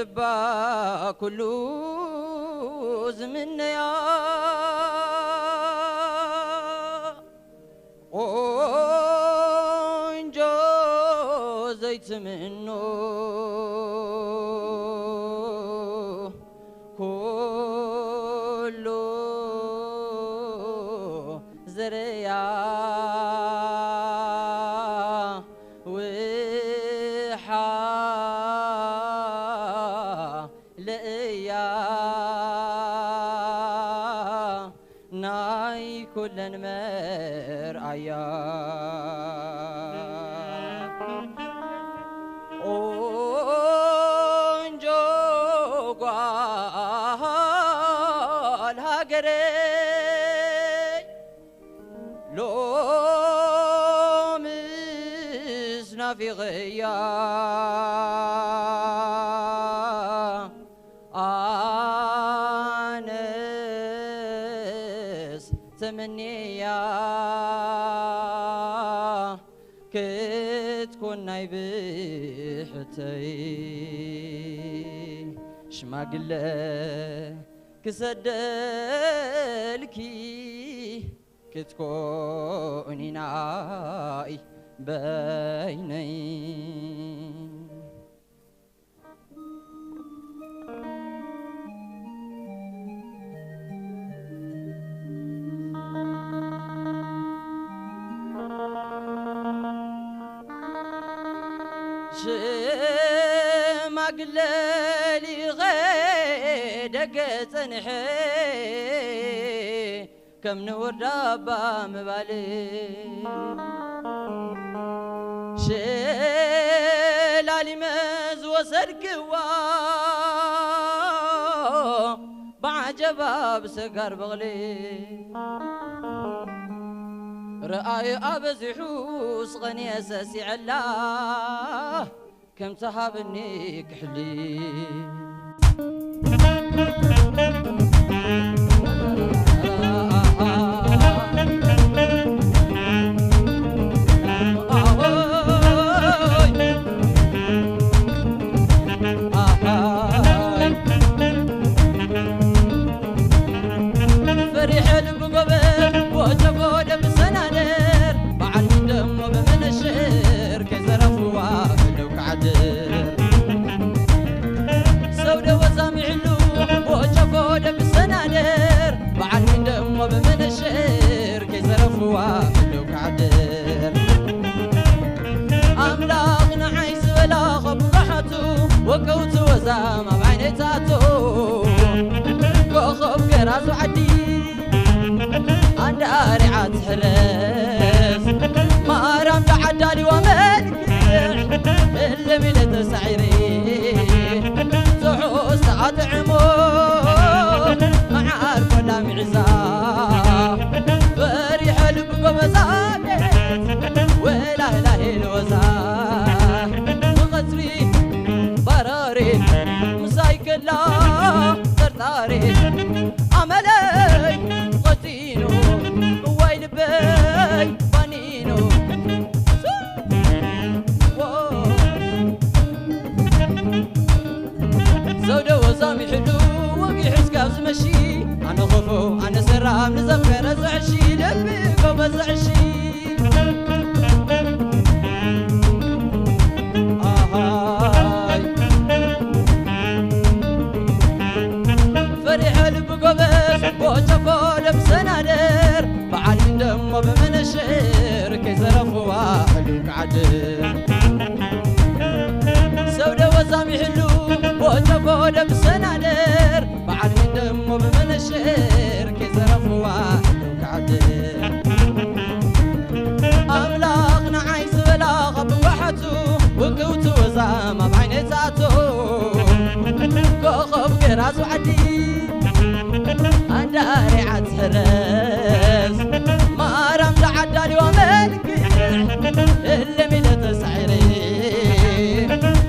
እባ ኩሉ ዝምነያ ቆንጆ ዘይትምኖ ኩሉ ዝርያ ውሓለ እያ ናይ ኩለን መርኣያ። ቆንጆ ጓል ሃገረይ ሎምስ ናፊቐያ ኣነስ ተመንየያ ክትኮን ናይ ብሕተይ ሽማግለ ክሰደልኪ ክትኮኒ ናይ በይነይ። ሽማግለ ሊቐ ደገ ጸንሐ ከም ንውርዳ ኣባ ምባል ሸላሊመ ዝወሰድክዋ ብዓጀባ ብሰጋር በቕሊ ረኣዩ ኣበዚሑ ስቐንየ ሰሲዐላ ከም ትሃበኒ ክሕሊ። ፈሪሐ ልቢ ጎበዝ ወጀቦ ደም ሰናደር በዓል ደሞ በመነሸር ከይዘረፍዋ ህልው ክዓድር ሰው ደወዛም ይሕሉ ወጀቦ ደም ሰናደር በዓል ደሞ በመነሸር ከይዘረፍዋ ህልው ክዓድር ኣምላኽ ንዓይ ዝበላ ኸብራሓቱ ወቀውቲ ወዛም ኣብ ዓይነታቱ ኮኸብ ገራዙ ዓዲ ኣንዳ ኣሪዓ ትሕረስ ማራም ደዓዳሊዋ መልክዕ እልም ኢለ ተሳዒረ ትሑዝ ተኣጥዕሞ መዓር ኮላ ምዕዛ ፈሪሐ ልቢ ጎበዛ ቤት ወላህላሄ ለወዛ ብቐጽሪ ባራሪ ምሳይ ከላ ጠርጣሪ ኣመለይ ቐጢኑ እዋይ ልበይ ባኒኑ ዘውደ ወዛም ይሕሉ ወጊሑ እስካብ ዝመሺ ኣነ ኸፎ ኣነ ሰራም ንዘፈረ ዘዕሺ ልቢ ጎበዝ ዘዕሺ ኣሃይ ፈሪሐ ልቢ ጎበዝ ቦጨፎ ደም ሰናደር በዓል ደሞ ብመነሽር ከይዘረፍዋ ሕሉም ክዓድር ሰው ደወዛም ይሕሉ ቦጨፎ ደም ሰናደር በዓል ደሞ ብመነሽር ከይዘረፍዋ ሕሉም ክዓድር ኣምላኽ ንዓይ ዝበላ ካብ ብዋሓቱ ውቅውቲ ወዛም ኣብ ዓይነይ ትኣቱ ኮኸብ ገራዙ ዓዲ ኣንዳሪዓ ትሕረስ ማራም ደዓዳሊዋ መልክዕ እልም ኢለ ተሳዒረ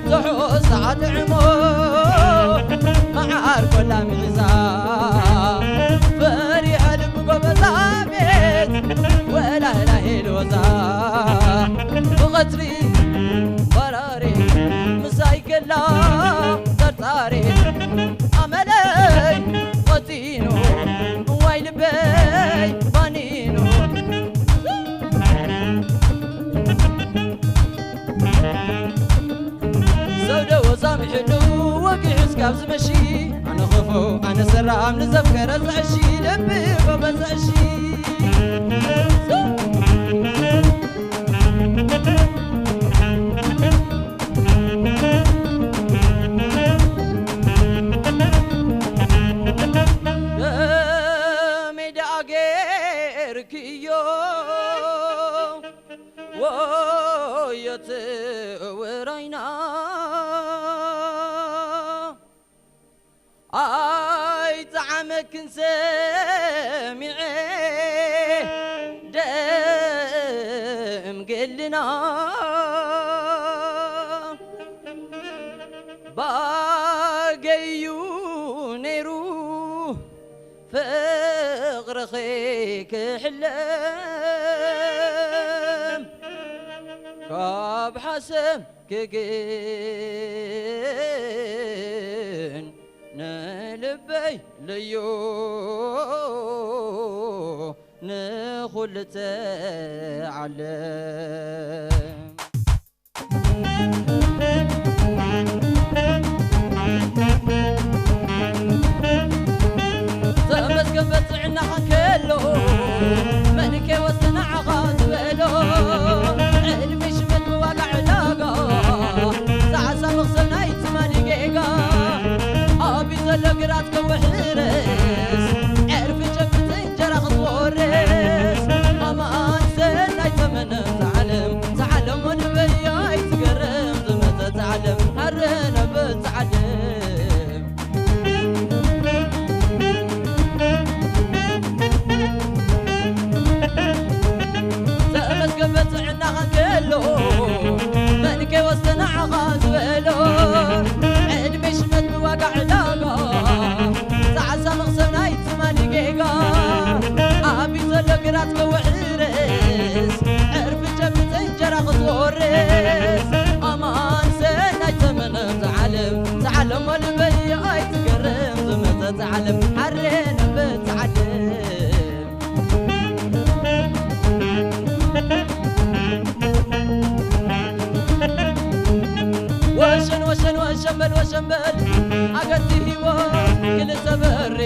ትሑዝ ተዓጥዕሞ መዓር ኮላ ምዒዛ ፈሪሐ ልቢ ጎበዛ ቤት ወላህላሄ ልወዛ ብቐትሪ በራሪ ምሳይ ገላ ጠርጣሪ ራም ንዘፍቀረ ዘዕሺ ልቢ ጎበዝ ዘዕሺ። ከመይ ደኣ ጌርክዮ ወዮ ትውራይና ኣይጠዓመክን ሰሚዐ ደም ገልና ባገዩ ነይሩ ፍቕርኺ ክሕለም ካብ ሓሰም ክግን ንልበይ ለዮ ንኹልተ ዓለም። ተመስገን በጥዕናኻ ከሎ መንከ ወስተ ንዓኻ ዝበሎ ዕድመ ሽመት ብዋጋ ዕዳጋ ፃዕሳ መኽሰብ ናይ ትማሊ ጌጋ ኣብዩ ዘሎ ግራት ከውሕረስ ዕርፊ ጨብጥ እንጀራ ክትወርስ ኣማን ሰናይ ተመነ ዛዓለም ዛዓለም ወንበያ ኣይትገረም ዝመፀ ዛዓለም ሃረነበት ዛዓለም ዘመስገን በፅዕናኻ ከሎ መን ከይወስደ ንዓኻ ዝበሎ ዕድመ ሽመት ብዋጋ ዕዳጋ ፃዕሳ መኽሰብ ናይ ትማሊ ጌጋ ኣብዩ ዘሎ ግራት ከውሕርስ ዕርፊ ጨብጥ እንጀራ ክትወርስ ኣማን ሰናይ ዘመነ ዛዓለም ዛዓለም ወልበይ ኣይትገረም ዝመፀ ዛዓለም ሓረ ነበት ዛዓለም ወሸን ወሸን ወሸን በል ወሸን በል ኣገቲ ሂቦ ክልተ በሪ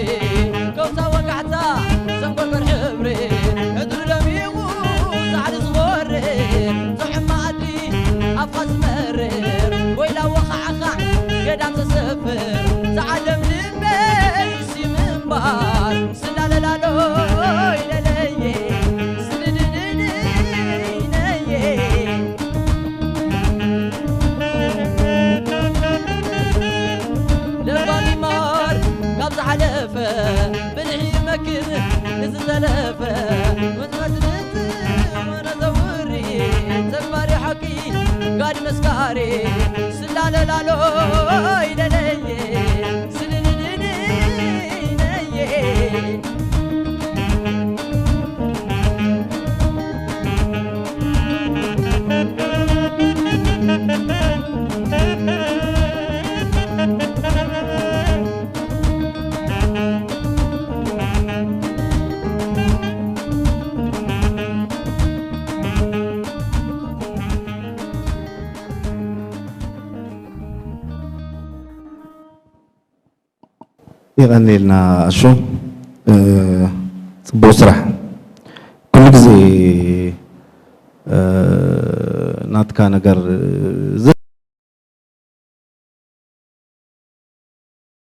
ከውሳ ወጋሕታ ሰንጎርጎር ሕብሪ ሕድሪ ደሚቑ ፃዕሪ ዝወርር ጥዑም መኣዲ ኣፍኻ ዝመርር ወይላ ወኻዕኻዕ ገዳም ዘሰፍር ዛዓለም ልበይ ሲምንባር ስላለላሎ ኢለለየ ስድድድድይነየ ለባም ይማር ካብ ዝሓለፈ ብልሒ ይመክር ንዝተለፈ መዝመዝልት መነዘውሪ ዘባሪ ሓቂ ጋድ መስካሪ ስላለላሎ ኢለለየ ስልልልልይነየ የቐንየልና ኣሹ፣ ጽቡቕ ስራሕ። ኩሉ ግዜ ናትካ ነገር